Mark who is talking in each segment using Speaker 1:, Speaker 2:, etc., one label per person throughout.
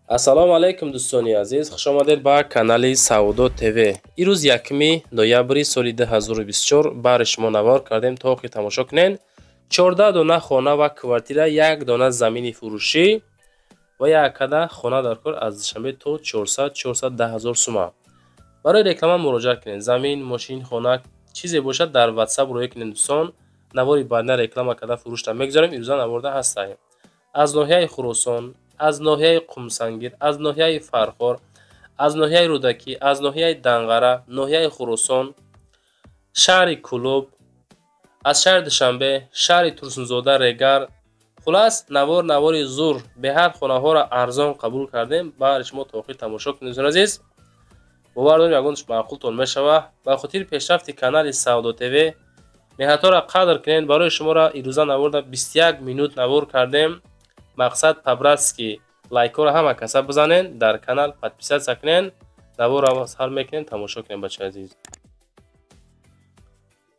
Speaker 1: Ассалому алайкум, дӯстони азиз, хушомадед ба канали Савдо ТВ. Ирӯз 1 ноябри соли 2024 баҳри шумо навор кардем, то охир тамошо кунед. 14 дона хона ва квартира, як дона замини фурӯшӣ ва якада хона дар кор аз Душанбе то 400-410 ҳазор сума. Барои реклама муроҷиат кунед. Замин, мошин, хона, чизе бошад, дар WhatsApp рӯя кунед, дӯстон. Навори баъдина реклама карда фурӯшта мегузорем, ирӯза наворда ҳастаем. Аз ноҳияи Хуросон, аз ноҳияи Қумсангир, аз ноҳияи Фархор, аз ноҳияи Рӯдакӣ, аз ноҳияи Данғара, ноҳияи Хуросон, шаҳри Кӯлоб, аз шаҳри Душанбе, шаҳри Турсунзода, Регар. Хулас, навор навори зур, беҳад хонаҳоро арзон қабул кардем. Баҳри шумо то охир тамошо кунед, дӯстони азиз. Бовар дорем, ягон маъқултон мешава. Ба хотири пешрафти канали Савдо ТВ меҳнатҳоро қадр кунед. Барои шуморо ирӯза наворда 21 минут навор кардем. Мақсад по-братски лайкҳоро ҳама каса бизанен, дар канал подписаться кунен, наворро сар мекунем, тамошо кунем, бачаи азиз.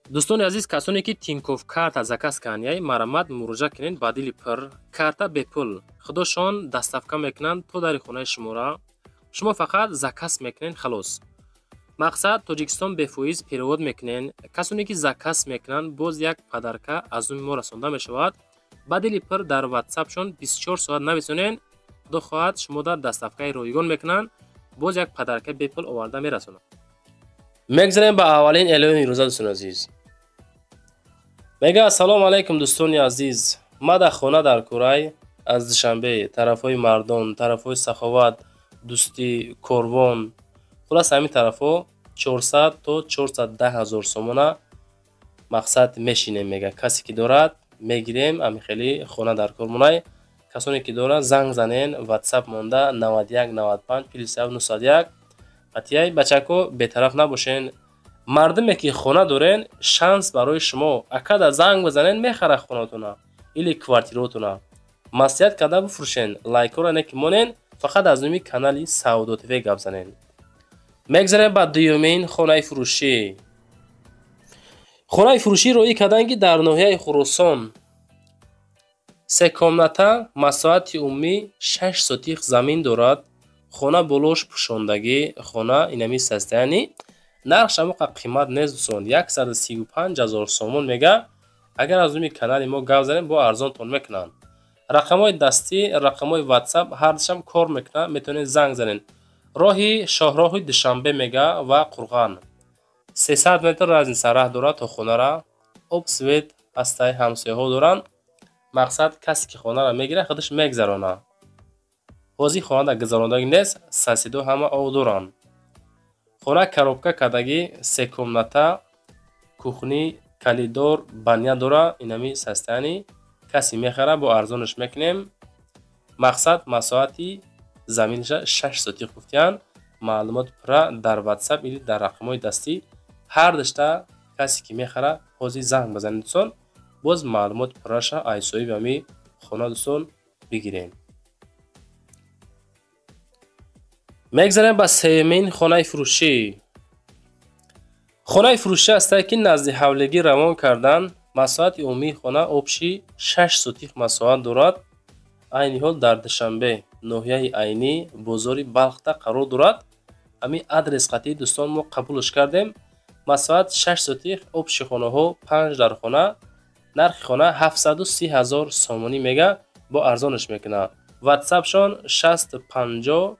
Speaker 1: Дӯстони азиз, касоне ки Тинькофф карта заказ кардани, марамат муроҷиат кунед ба дили пир. Карта бепул, худошон доставка мекунанд то дари хонаи шуморо. Шумо фақат заказ мекунед, халос. Мақсад, Тоҷикистон бефоиз перевод мекунен. Касоне ки заказ мекунанд, боз як подарка аз номи мо расонда мешавад. Ба дили пир дар ватсапшон 24 соат нависонен, худо хоҳад, шумо дар доставкаи ройгон мекунанд, боз як подарка бепул оварда мерасонанд. Мегзарем ба аввалин эълони ирӯза, дӯстони азиз. Мега: «Ассалому алайкум, дӯстони азиз, ма дар хона дар Курай, аз Душанбе, тарафҳои Мардон, тарафҳои Саховат, Дӯстӣ, Корвон, хулас, ҳамин тарафҳо 400 то 410 ҳазор сомона мақсад мешинем», мега. «Касе ки дорад, мегирем, ами хеле хона дар кор монай. Касоне ки доранд, занг занен, ватсап монда 91 95 плюс 901 қатияй». Бачако, бетараф набошен. Мардуме ки хона дорен, шанс барои шумо. Акада занг бизанен, мехара хонатона или квартиротона. Маслиҳат карда бифурӯшен. Лайкҳоро не ки монен, фақат аз номи канали Савдо ТВ гап занен. Мегзарем ба дуюмин хонаи фурӯшӣ. Хонаи фурӯшӣ роӣ карданд, ки дар ноҳияи Хуросон се комната, масоҳати умумӣ 6 сотих замин дорад. Хона болош пӯшондагӣ, хона инами состояние, нархш амоқа қимат нест, дӯстон, 135 ҳазор сомон мега. Агар аз номи канали мо гап занем, бо арзонтон мекунанд. Рақамҳои дастӣ, рақамҳои ватсап ҳардушам кор мекунад, метавонед занг занед. Роҳи шоҳроҳи Душанбе мега ва Қурған 300 метр разница раҳ дорад то хонара. Об, свет ҳастай, ҳамсояҳо доранд. Мақсад, касе ки хонаро мегирад, худаш мегзаронад. Ҳозир хонада гузарондагӣ нест, соседо ҳама ов доранд. Хона коробка кардагӣ, се комната, кухня, коридор, баня дора. Инами состояние, касе мехара, бо арзонаш мекунем. Мақсад, масоҳати заминаша 6 сотих гуфтиянд. Маълумоти пурра дар ватсап или дар рақамҳои дастӣ ҳар душта. Касе ки мехара, ҳозир занг бизанед, дӯстон, боз маълумоти пурраша аз соҳиби ҳамин хона, дӯстон, бигирем. Мегзарем ба сеюмин хонаи фурӯшӣ. Хонаи фурӯшӣ ҳастае, ки назди ҳавлигӣ равон кардан. Масоҳати умумии хона общий 6 сотих масоҳат дорад. Айни ҳол дар Душанбе, ноҳияи Айнӣ, бозори Балхта қарор дорад. Ҳамин адрес қатъии, дӯстон, мо қабулш кардем. Масоҳат 6 сотих, общий хонаҳо панҷ дар хона. Нархи хона 730 ҳазор сомонӣ мега, бо арзонаш мекунад. Ватсапшон 60 50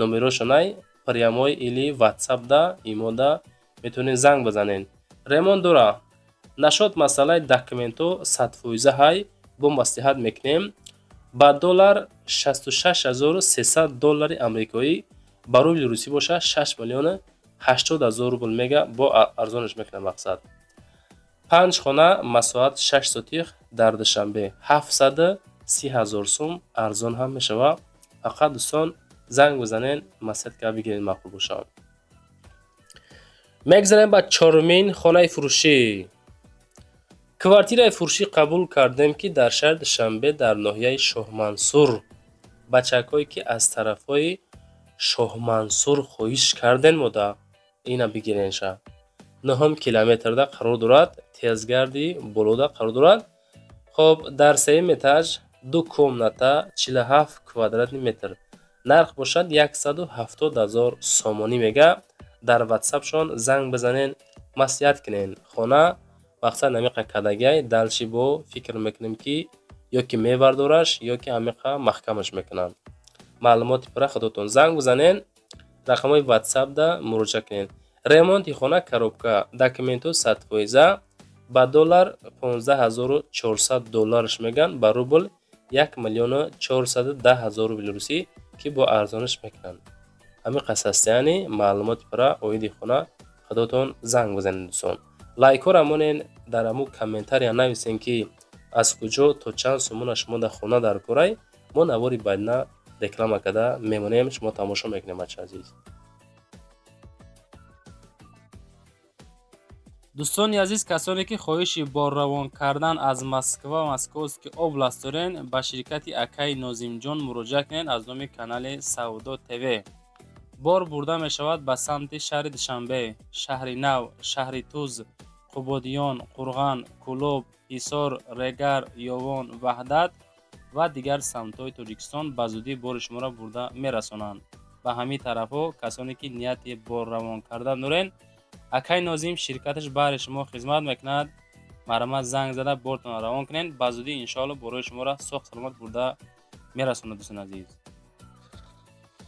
Speaker 1: номерошонай, прямой или ватсапда, имода метавонед занг бизанед. Ремонт дора. Нашод масъалаи документҳо 100 фоиза ҳай, бо маслиҳат мекунем. Ба доллар 66 300 доллари амрикоӣ, ба рубли русӣ бошад 6 миллиону 80 ҳазор рубл мега, бо арзонаш мекунад. Мақсад, панҷ хона, масоҳат 6 сотих, дар Душанбе 730 ҳазор сум, арзон ҳам мешавад. Фақат, дӯстон, занг бизанен, маслиҳат карда бигиред, маъқул бошад. Мегзарем ба чорумин хонаи фурӯшӣ. Квартираи фурӯшӣ қабул кардем, ки дар шаҳри Душанбе, дар ноҳияи Шоҳмансур. Бачакҳое ки аз тарафҳои Шоҳмансур хоҳиш карден, мода ина бигиренша. Нӯҳум километрда қарор дорад, тезгарди болода қарор дорад. Хоб, дар сеюм этаж, ду комната, 47 квадратный метр. Нарх бошад 170 000 сомонӣ мега. Дар ватсапшон занг бизанен, маслиҳат кунен. Хона мақсад намиқа кадагиай, дальше бо фикр мекунем ки ё ки мебардораш, ё ки ҳамиқа маҳкамаш мекунанд. Маълумоти пурра худотон занг бизанен, рақамҳои ватсапда муроҷиат кунед. Ремонти хона коробка, документҳо 100%, ба доллар 15400 долларш меган, ба рубл 1 410 000 рубли русӣ ки бо арзониш мекунанд. Ҳамин қасд яъне маълумоти пурра оиди хона худотон занг бизанед дӯстон. Лайкҳоро монен, дар ҳамун комментария нависен ки аз куҷо то чанд сомона шумо дар хона дар корай. Мо навори баъдина реклама карда мемонем, шумо тамошо мекунем, бача азиз. Дӯстони азиз, касоне ки хоҳиши борравон кардан аз Москва ва Московский област дорен, ба ширкати акаи Нозимҷон муроҷиат кунед аз номи канали Савдо ТВ. Бор бурда мешавад ба самти шаҳри Душанбе, шаҳри Нав, шаҳри Туз, Қубодиён, Қурған, Кӯлоб, Ҳисор, Регар, Ёвон, Ваҳдат ва дигар самтҳои Тоҷикистон ба зудӣ бори шуморо бурда мерасонанд. Ба ҳамин тарафҳо касоне ки нияти борравон кардан дорен, акай Нозим ширкаташ баҳри шумо хизмат мекунад. Марҳамат занг зада бортонро равон кунед, ба зудӣ иншоалло борои шуморо соғ саломат бурда мерасонад дӯстони азиз.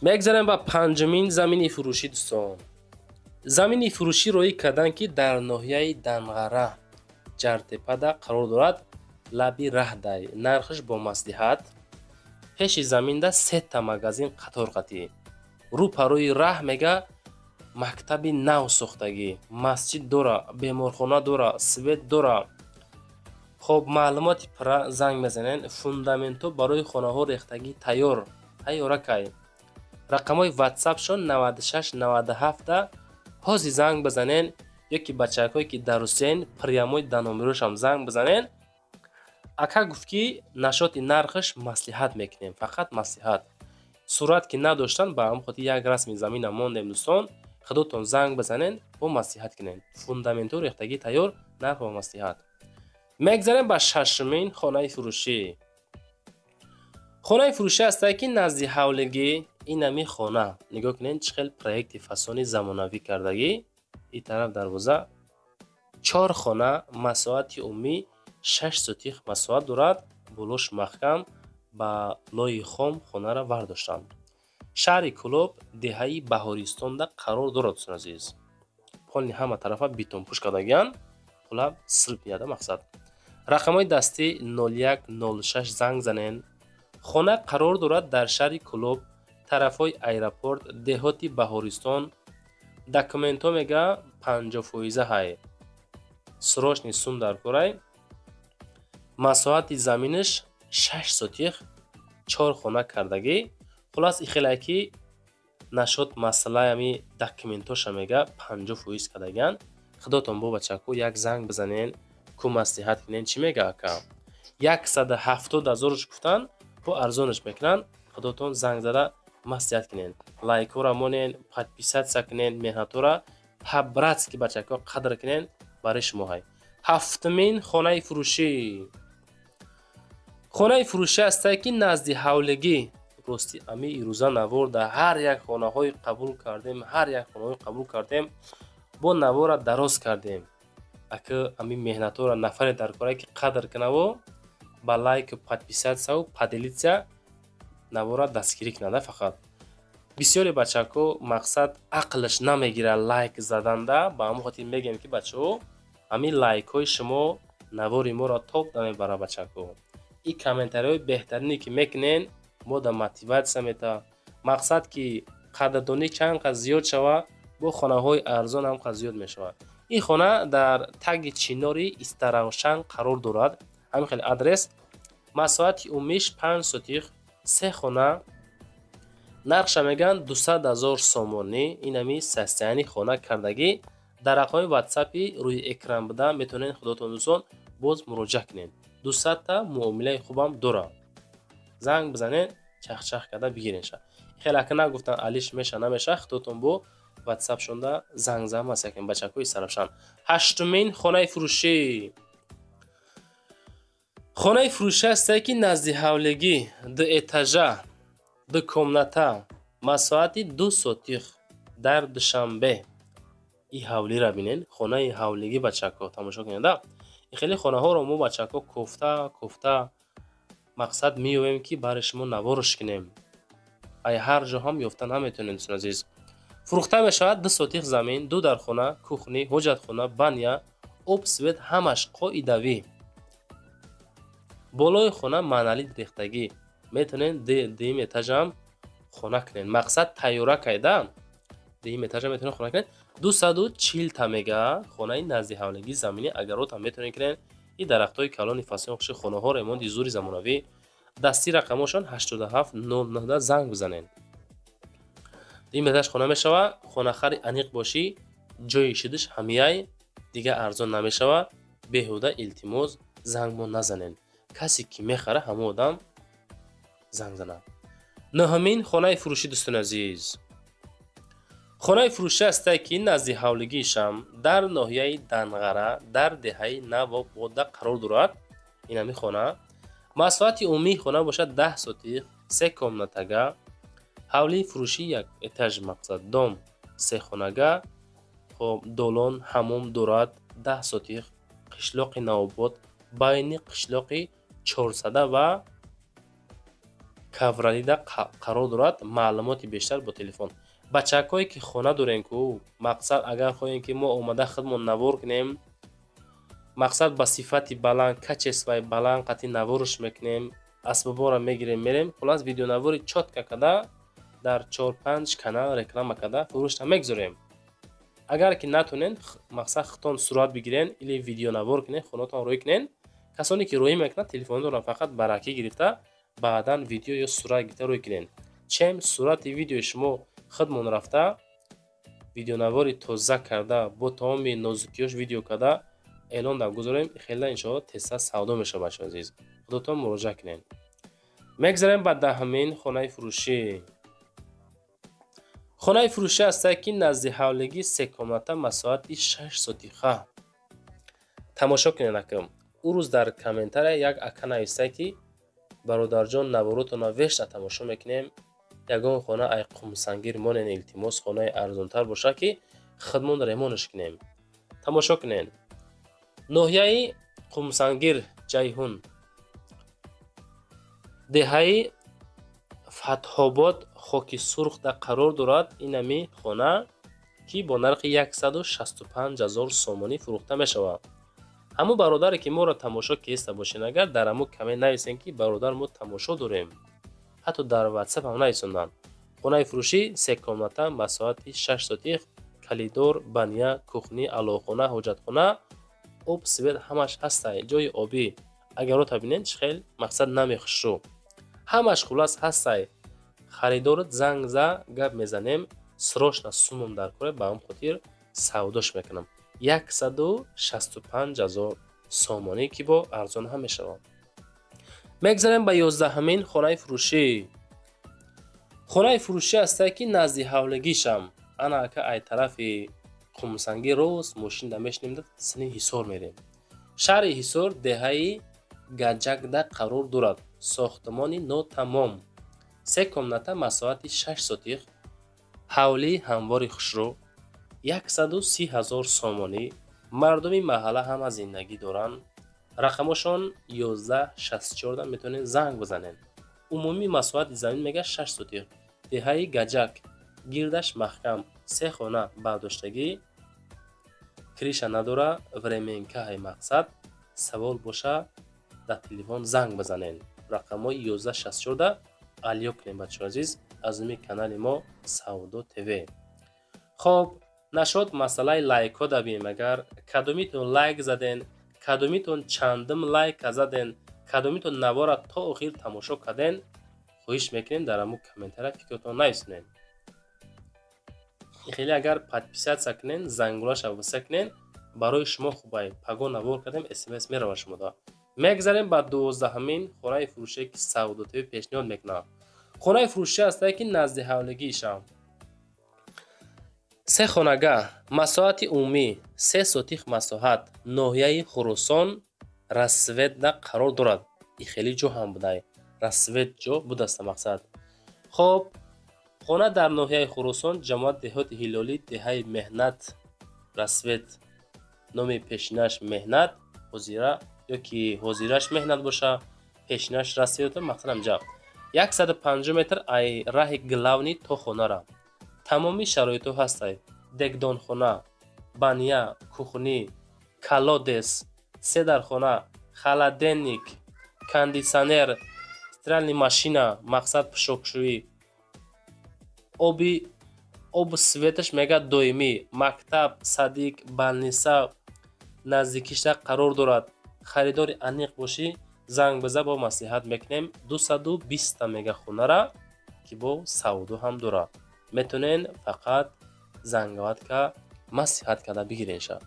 Speaker 1: Мегзарем ба панҷумин замини фурӯшӣ дӯстон. Замини фурӯшӣ роӣ карданд ки дар ноҳияи Данғара Ҷартепада қарор дорад, лаби раҳдай, нархаш бо маслиҳат. Пеши заминда сета магазин қатор қатӣ. Рӯ парои раҳ мега мактаби нав сохтагӣ, масҷид дора, беморхона дора, свет дора. Хоб, маълумоти пурра занг мезанен. Фундаментҳо барои хонаҳо рехтагӣ тайёр, тайёракай. Рақамҳои ватсапшон 96 97 ҳозир занг бизанен, ё ки бачакҳое ки дар Русияен прямой да номерошам занг бизанен. Ака гуфт ки нашоти нархаш маслиҳат мекунем, фақат маслиҳат. Сурат ки надоштан, ба ҳамон хотир як расми замина мондем дӯстон. Худотон занг бизанен, бо маслиҳат кунен. Фундаментҳо рехтагӣ тайёр, нарх бо маслиҳат. Мегзарем ба шашумин хонаи фурӯшӣ. Хонаи фурӯшӣ ҳастае ки назди ҳавлигӣ инами хона. Нигоҳ кунед чӣ хел проекти фасони замонавӣ кардагӣ. Ин тараф дарвоза, 4 хона, масоҳати умумӣ 6 сотих масоҳат дорад. Болош маҳкам ба лои хом хонаро вардоштанд. Шаҳри Кӯлоб, деҳаи Баҳористонда қарор дорад дӯстони азиз. Полни ҳама тарафа бетонпӯш кардагиянд, пула сирб меяда мақсад. Рақамҳои дастӣ 01 06 занг занен. Хона қарор дорад дар шаҳри Кӯлоб, тарафҳои аэропорт, деҳоти Баҳористон. Документҳо мега 50% ҳай. Срочный сум дар корай. Масоҳати заминаш 6 сотих, 4 хона кардагӣ. Хулас ихелай ки нашод масъалаи ҳами документҳоша мега 50% кардагиянд. Худотон бо бачаку як занг бизанен, ку маслиҳат кунен. Чӣ мега ака? 170 000 гуфтан, бо арзонаш мекунанд. Худотон занг зада маслиҳат кунен. Лайкҳоро монен, подписатсия кунен, меҳнатҳоро по-братски бачако қадр кунен барои шумо ҳай. Ҳафтумин хонаи фурӯшӣ. Хонаи фурӯшӣ ҳастае ки назди ҳавлигӣ. Рости ами ирӯза навор дар ҳар як хонаҳои қабул кардем, ҳар як хонаҳои қабул кардем, бо навора дароз кардем. Ака ами меҳнатҳоро нафаре дар корае ки қадр кунаво, ба лайку подписатсияву поделитсия навора дастгирӣ кунада фақат. Бисёре бачако мақсад ақлаш намегира лайк заданда, ба ҳамон хотир мегӯем ки бачаҳо ҳамин лайкҳои шумо навори моро топ намебара бачако. Ин комментариҳои беҳтарине ки мекунен мо да мотиватсия мета. Мақсад ки қадрдонӣ чанд қад зиёд шава, бо хонаҳои арзон ҳам қад зиёд мешавад. Ин хона дар таги Чинори Истаравшан қарор дорад. Ҳамин хел адрес. Масоҳати умумиш 5 сотих, 3 хона. Нархша мегӯянд 200 000 сомонӣ. Инами состоянии хона кардагӣ. Дар рақами ватсапи рӯи экран буда метавонед худотон дӯстон боз муроҷиат кунед. 200 та муомилаи хубам дорад. Занг бизанед, чахчах карда бигиренша. Хеле ака нагуфтан алиш меша намеша, худотон бо ватсапшонда занг зан маслиҳат кунед бачакҳои Сарафшан. Ҳаштумин хонаи фурӯшӣ. Хонаи фурӯшӣ ҳастае ки назди ҳавлигӣ, 2 этажа, Ду комната, масоҳати 2 сотих, дар Душанбе. И ҳавлира бинен, хонаи ҳавлигӣ, бачако, тамошо кунед. И хеле хонаҳоро мо, бачако, кофта кофта мақсад меёбем, ки барои шумо наворш кунем. Ай ҳар ҷо ҳам ёфта наметавонед, дӯстони азиз. Фурӯхта мешавад 2 сотих замин, ду дархона, кухня, ҳоҷатхона, баня, об, свет ҳамаш қоидавӣ. Болои хона монолит рехтагӣ. Метавонед дуюм этажам хона кунед. Мақсад, тайёра кайда дуюм этажам метавонед хона кунед. 240 та мега, хонаи назди ҳавлигӣ, заминӣ, агаротам метавонед кунед. И дарахтҳои калони фасон, хуши хонаҳо, ремонти зури замонавӣ, дастӣ. Рақамошон 8709, занг бизанед. Дуюм этаж хона мешава. Хонахари аниқ бошӣ, ҷои шидиш ҳамияй, дига арзон намешава. Беҳуда, илтимос, зангмо назанед. Касе ки мехара, ҳамон одам занг занад. Нӯҳумин хонаи фурӯшӣ, дӯстони азиз, хонаи фурӯшӣ ҳастае, ки назди ҳавлигиишам дар ноҳияи Данғара, дар деҳаи Навобода қарор дорад. Ин ҳами хона, масоҳати умумии хона бошад 10 сотих, се комнатага, ҳавлии фурӯшӣ, як этаж, мақсад, дом сехонага. Хоб, долон, ҳамом дорад. 10 сотих, қишлоқи Навобод, байни қишлоқи Чорсада ва Кавралида қарор дорад. Маълумоти бештар бо телефон. Бачакҳое ки хона дорем ку, мақсад, агар хоҳем, ки мо омада худмон навор кунем, мақсад, ба сифати баланд, качествои баланд қатъи наворш мекунем, асбобҳоро мегирем, мерем, хулас, видеонавори чётко када, дар чор-панҷ канал реклама карда, фурӯшта мегузорем. Агар ки натонен, мақсад, худтон сурат бигирен или видеонавор кунен, хонатон рӯй кунен. Касоне ки рӯӣ мекунанд, телефонотонро фақат баракӣ гирифта, баъдан видео ё сурат гирифта рӯй кунен, чем сурати видеои шумо худмон рафта, видеонавори тоза карда, бо тамоми нозукиёш видео карда, эълон дар гузорем. Хеле, иншоалло, тезтар савдо мешавад. Бачаҳои азиз, худотон муроҷиат кунед. Мегзарем ба 10-умин хонаи фурӯшӣ. Хонаи фурӯшӣ ҳастае, ки назди ҳавлигӣ, секомната, масоҳати 6 сотиха. Тамошо кунед. Акам ӯ рӯз дар комментария як ака навистае, ки бародарҷон, наворотона вешта тамошо мекунем, ягон хона ай Қумсангир монен, илтимос, хонаи арзонтар бошад, ки худмон ремонш кунем. Тамошо кунед. Ноҳияи Қумсангир, Ҷайҳун, деҳаи Фатҳобод, Хоки Сурхда қарор дорад. Инами хона, ки бо нархи 165 000 сомонӣ фурӯхта мешавад. Ҳамун бародаре ки моро тамошо киста бошед, агар дар ҳамун коммент нависем, ки бародар, мо тамошо дорем, ҳатто дар Ватсап ҳам нависонданд. Хонаи фурӯшӣ, се комната, масоҳати 6 сотих, коридор, баня, кухня, алоҳхона, ҳоҷатхона, об, свет ҳамаш ҳастай, ҷои обӣ. Агарота бинед, чӣ хел, мақсад, намехушрӯ, ҳамаш, хулас, ҳастай. Харидорат занг за, гап мезанем. Срочно суммам дар коре, ба ҳам хотир савдош мекунам. 165 000 сомонӣ, ки бо арзон ҳам мешавад. Мегзарем ба 11-умин хонаи фурӯшӣ. Хонаи фурӯшӣ ҳастае, ки назди ҳавлигишам, ана ака, ай тарафи Қумсангӣ рост мошинда мешинем, сини Ҳисор мерем. Шаҳри Ҳисор, деҳаи Гаҷакда қарор дорад. Сохтмони нотамом, се комната, масоҳати 6 сотих, ҳавлии ҳамвори хушрӯ, 130 000 сомонӣ. Мардуми маҳалла ҳама зиндагӣ доранд. Рақамошон 1164, метавонед занг бизанед. Умумии масоҳати замин мега 6 сотих, деҳаи Гаҷак, гирдаш маҳкам, се хона бардоштагӣ, крыша надора, временкаи. Мақсад, савол боша, дар телефон занг бизанед. Рақамҳои 1164 алё кунед, бачаҳои азиз, аз номи канали мо Савдо ТВ. Хоб, нашод масъалаи лайкҳо давем. Агар кадомитон лайк заден, кадомитон чандум лайка заден, кадомитон навора то охир тамошо карден, хоҳиш мекунем, дар ҳамун комментария фикртон нависонед. Хеле агар подписаться кунен, зангулаша васа кунен, барои шумо хубай. Паго навор кардем, СМС мерава шумода. Мегзарем ба 12-умин хонаи фурӯшие, ки Савдо ТВ пешниҳод мекунад. Хонаи фурӯшӣ ҳастае, ки назди ҳавлигиишам, се хонага, масоҳати умумӣ 3 сотих масоҳат, ноҳияи Хуросон, Рассветда қарор дорад. И хеле ҷо ҳам будай, Рассвет ҷо будаста. Мақсад, Хоб, хона дар ноҳияи Хуросон, ҷамоат деҳоти Ҳилолӣ, деҳаи Меҳнат, Рассвет. Номи пешинаш Меҳнат, ҳозира ёки ҳозираш Меҳнат боша, пешинаш Рассвет, мақсад ҳамҷа. 150 метр ай раҳи главный то хонара. Тамоми шароитҳо ҳастай: дегдонхона, баня, кухня, колодец, се дархона, холодильник, кондитсионер, стиральный машина, мақсад пӯшокшӯӣ, оби об, светаш мега доимӣ, мактаб, садик, больница наздикишта қарор дорад. Харидори аниқ бошӣ, занг биза, бо маслиҳат мекунем. 220-та мега хонара, ки бо савдо ҳам дорад. Метавонен фақат зангаватка маслиҳат карда бигиренша.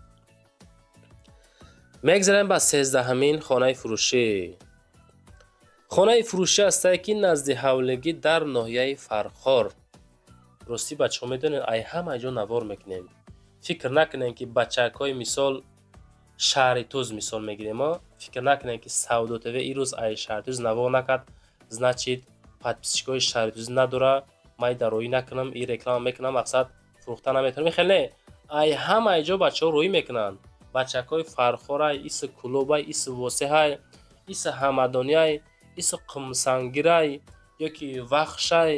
Speaker 1: Мегзарем ба 13-ҳамин хонаи фурӯшӣ. Хонаи фурӯшӣ ҳастае, ки назди ҳавлигӣ дар ноҳияи Фархор. Ростӣ, бачаҳо, медонед, ай ҳама ҷо навор мекунем. Фикр накунем, ки бачакҳои, мисол, шаҳри Туз мисол мегирем, фикр накунем, ки Савдо ТВ ирӯз ай шаҳри Туз навор накард, значит, подписчикои шаҳри Туз надора, май дароӣ накунам и реклама мекунам, мақсад, фурӯхта наметавонам. Хеле не, ай ҳамаи ҷо бачаҳо рӯӣ мекунанд. Бачакҳои Фархорай, иси Кулобай, иси Восеҳай, иси Ҳамадонияй, иси Қумсангирай ёки Вахшай.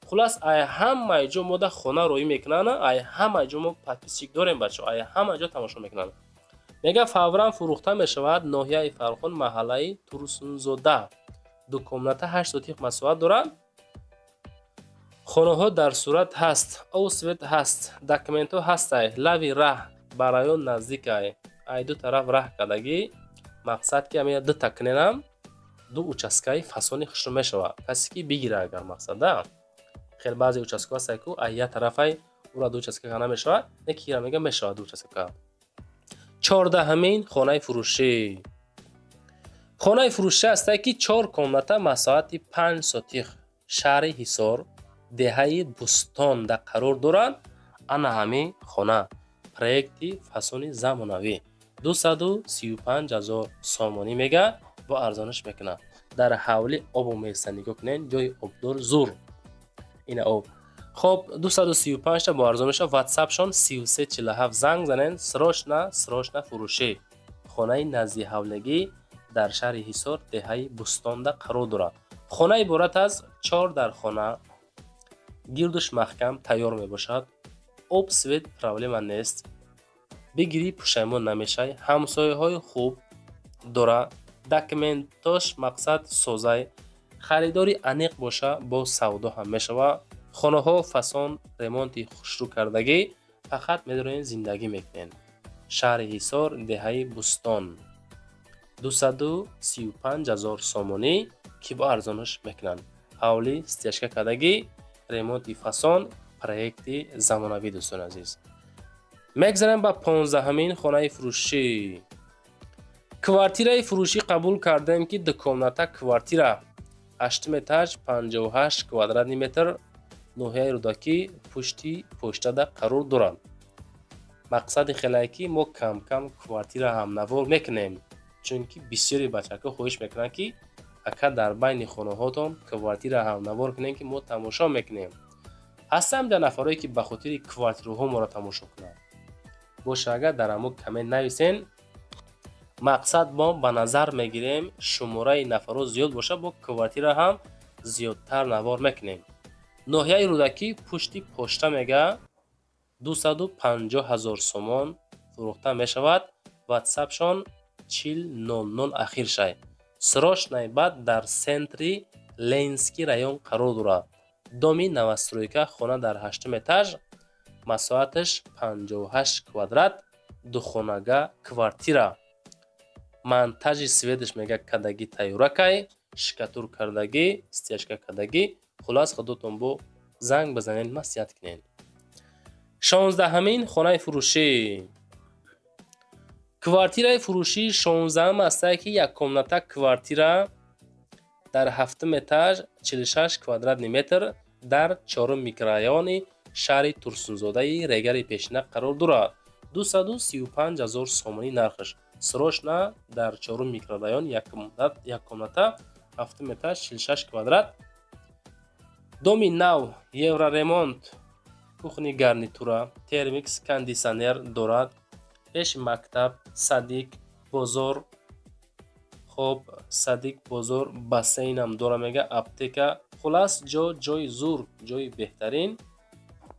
Speaker 1: Хулас, ай ҳамаи ҷо мода хона рӯӣ мекунанд, ай ҳамаи ҷо мо подписчик дорем, бачаҳо ай ҳамаи ҷо тамошо мекунанд. Мега, фавран фурӯхта мешавад. Ноҳияи Фархон, маҳаллаи Турсунзода, ду комната, 8 сотих масоҳат дорад. Хонаҳо дар сурат ҳаст, об, свет ҳаст, документҳо ҳастай. Лави раҳ, ба район наздикай, ай ду тараф раҳ кардагӣ. Мақсад, ки ами дута куненам, ду участкаи фасони хушрӯ мешавад, касе ки бигира агар. Мақсада, хел баъзе участка ҳастай, ку ай як тарафай ура ду участка ка намешавад, не ки ира мега мешавад ду участка. 14-ҳамин хонаи фурӯшӣ. Хонаи фурӯшӣ ҳастае, ки чор комната, масоҳати 5 сотих, шаҳри Ҳисор, деҳаи Бӯстонда қарор дорад. Ана ҳамин хона проекти фасони замонавӣ, 235 000 сомонӣ мега, бо арзониш мекунад. Дар ҳавли обо места, нигоҳ кунед, ҷои обдор зур, ина об. Хоб, 235-та бо арзон мешавад. Ватсапшон 3347, занг занен. Срочно, срочно фурӯшӣ. Хонаи назди ҳавлигӣ дар шаҳри Ҳисор, деҳаи Бӯстонда қарор дорад. Хона иборат аз чор дархона, гирдуш маҳкам тайёр мебошад. Об, свет проблема нест, бигирӣ, пушаймон намешай. Ҳамсояҳои хуб дора, документош, мақсад, созай. Харидори аниқ боша, бо савдо ҳам мешавад. Хонаҳо фасон, ремонти хушрӯ кардагӣ, фақат медорем, зиндагӣ мекунем. Шаҳри Ҳисор, деҳаи Бӯстон, 235 000 сомонӣ, ки бо арзонаш мекунанд. Ҳавлӣ стяжка кардагӣ, ремонти фасон, проекти замонавӣ. Дӯстони азиз, мегзарем ба 15-ҳамин хонаи фурӯшӣ. Квартираи фурӯшӣ қабул кардем, ки дукомната квартира, ҳаштум этаж, 58 квадратный метр, ноҳияи Рӯдакӣ, пушти поштада қарор дорад. Мақсади хелае, ки мо кам-кам квартира ҳам навор мекунем, чунки бисёри бачаҳо хоҳиш мекунанд, ки ака, дар байни хонаҳотон квартира ҳам навор кунем, ки мо тамошо мекунем. Ҳастам дар нафарое, ки ба хотири квартираҳо моро тамошо кунанд. Боша, агар дар ҳамо коммент нависен, мақсад, мо ба назар мегирем, шумораи нафарҳо зиёд боша, бо квартира ҳам зиёдтар навор мекунем. Ноҳияи Рӯдакӣ, пушти пошта, мега, 250 000 сомон фурӯхта мешавад. Ватсапшон 4000 ахир шай. Срочно. Баъд дар центри Ленинский район қарор дорад, доми новостройка, хона дар ҳаштум этаж, масоҳаташ 58 квадрат, духонага квартира. Монтажи светаш, мега, кардагӣ, тайёракай, штукатур кардагӣ, стяжка кардагӣ. Хулас, худотон бо занг бизанед, маслиҳат кунед. 16-ҳамин хонаи фурӯшӣ. Квартираи фурӯшии 16-ҳам ҳастае, ки яккомната квартира дар ҳафтум этаж, 46 квадратный метр, дар чорум микрорайони шаҳри Турсунзодаи Регари пешина қарор дорад. 235 000 сомонӣ нархаш. Срочно. Дар чорум микрорайон, як комната, ҳафтум этаж, 46 квадрат. Доми нав, евроремонт, кухни, гарнитура, термикс, кондитсионер дорад. Пеши мактаб, садик, бозор. Хоб, садик, бозор, бассейнам дора, мега, аптека. Хулас, ҷо ҷои зур, ҷои беҳтарин,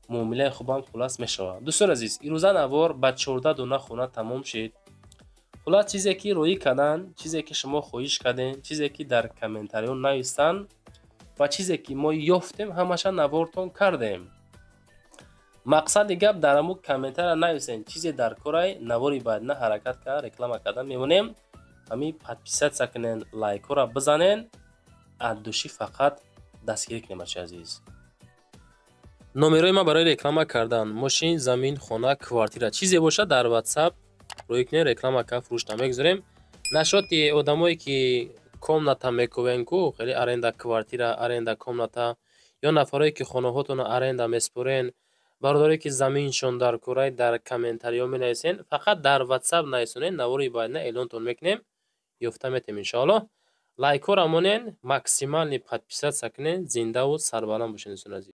Speaker 1: муомилаи хубам хулас мешавад. Дӯстони азиз, ирӯза навор ба 14 дона хона тамом шид. Хулас, чизе ки роӣ кардан, чизе ки шумо хоҳиш кардем, чизе ки дар комментариҳо навистанд ва чизе ки мо ёфтем, ҳамаша навортон кардем. Мақсади гап, дар ҳамун комментария нависен, чизе дар корай, навори баъдина ҳаракат кард, реклама кардан мемонем. Ҳамин подписаться кунен, лайкҳоро бизанен, от души фақат дастгирӣ кунем, бачаи азиз. Номерои ман барои реклама кардан мошин, замин, хона, квартира, чизе бошад, дар WhatsApp рӯй кунем, реклама кард, фурӯшта мегузорем. Нашоти одамое ки комната мекувен ку, хеле аренда квартира, аренда комната, ё нафарое ки хонаҳотонро аренда меспорен, бародарое ки заминшон дар курай, дар комментариҳо менависен. Фақат дар WhatsApp нависонед, навори баъдина эълонтон мекунем, ёфта метем, иншоаллоҳ. Лайкҳоро монен, максимальный подписаться кунен. Зиндаву сарбаланд бошед, дӯстони азиз.